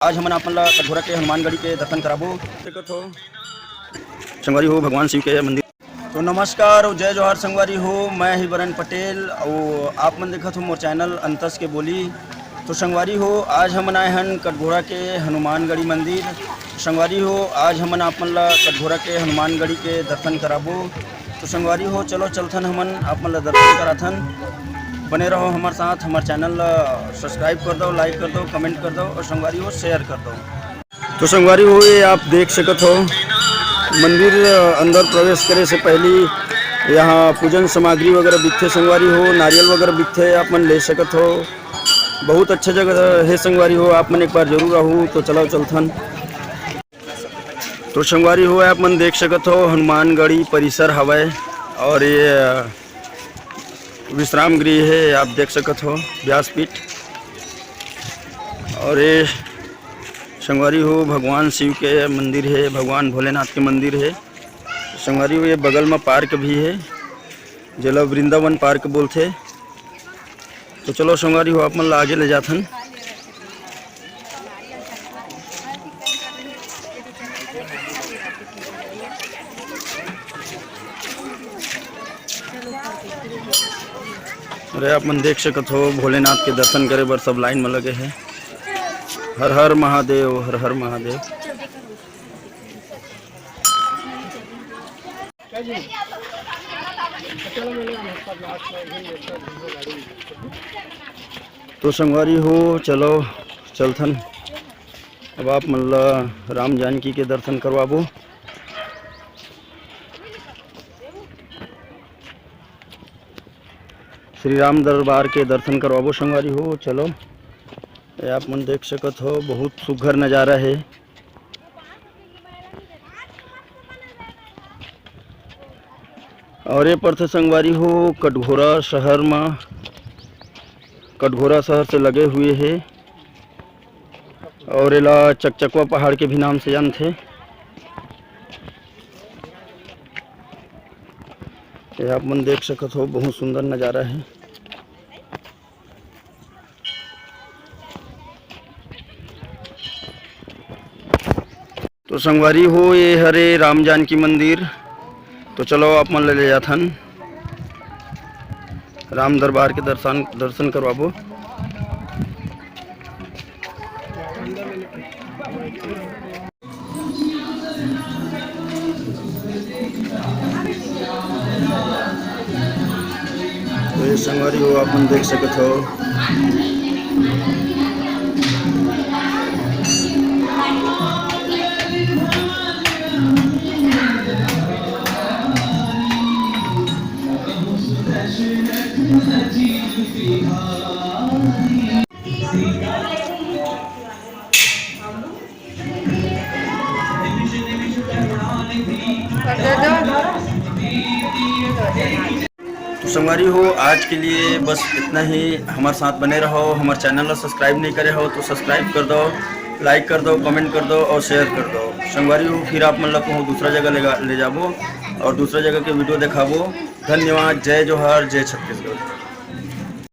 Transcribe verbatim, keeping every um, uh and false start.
आज हमन आप मन ला कटघोरा के हनुमानगढ़ी के दर्शन कराबो। देखत हो संगवारी हो, भगवान शिव के मंदिर। तो नमस्कार और जय जोहार संगवारी हो, मैं ही बरन पटेल और आप मन देखत हो मोर चैनल अंतस के बोली। तो संगवारी हो, आज हमन आए हन कटघोरा के हनुमानगढ़ी मंदिर। संगवारी हो, आज हमन आप मन ला कटघोरा के हनुमानगढ़ी के दर्शन कराबो। तो संगवारी हो, चलो चलथन हमन आप मन ला दर्शन कराथन। बने रहो हमर साथ, हमर चैनल ला सब्सक्राइब कर दो, लाइक कर दो, कमेंट कर दो और संगवारी हो शेयर कर दो। तो संगवारी हो, ये आप देख सकत हो मंदिर अंदर प्रवेश करे से पहली यहाँ पूजन सामग्री वगैरह बिकथे संगवारी हो, नारियल वगैरह बिकथे, आप मन ले सकत हो। बहुत अच्छा जगह हे संगवारी हो, आप मन एक बार जरूर आहू। तो चलो चलथन। तो संगवारी हो, आप मन देख सकत हो हनुमानगढ़ी परिसर हवय और ये विश्राम गृह हे, आप देख सकत हो व्यासपीठ। और ये संगवारी हो, भगवान शिव के मंदिर हे, भगवान भोलेनाथ के मंदिर हे। संगवारी हो, ये बगल में पार्क भी हे, जेला वृंदावन पार्क बोलथे। तो चलो संगवारी हो, आप मन ला आगे ले जाथन। अरे, आप मन देख सकत हो, भोलेनाथ के दर्शन करे बर सब लाइन में लगे हे। हर हर महादेव, हर हर महादेव। तो संगवारी हो, चलो चलथन, अब आप मन ला राम जानकी के दर्शन करवाबो। श्री राम दरबार के दर्शन करवाबो संगवारी हो। चलो, ये आप मन देख सकत हो, बहुत सुघर नजारा हे। और ये परथे संगवारी हो, कटघोरा शहर म, कटघोरा शहर से लगे हुए हे। और एला चकचकवा पहाड़ के भी नाम से जानथे। ये आप मन देख सकत हो, बहुत सुंदर नजारा हे। तो संगवारी हो, ये हरे राम जानकी मंदिर। तो चलो, आप मन ले, ले जाथन राम दरबार के दर्शन, दर्शन करवाबो। तो ये संगवारी हो, आप मन देख सकत हो। तो संगवारी हो, आज के लिए बस इतना ही। हमारे साथ बने रहो। हमारे चैनल ला सब्सक्राइब नहीं करे हो तो सब्सक्राइब कर दो, लाइक कर दो, कमेंट कर दो और शेयर कर दो। संगवारी हो, फिर आप मन ला कहूँ दूसरा जगह ले, ले जाबो और दूसरा जगह के वीडियो दिखाबो। धन्यवाद। जय जोहार, जय छत्तीसगढ़।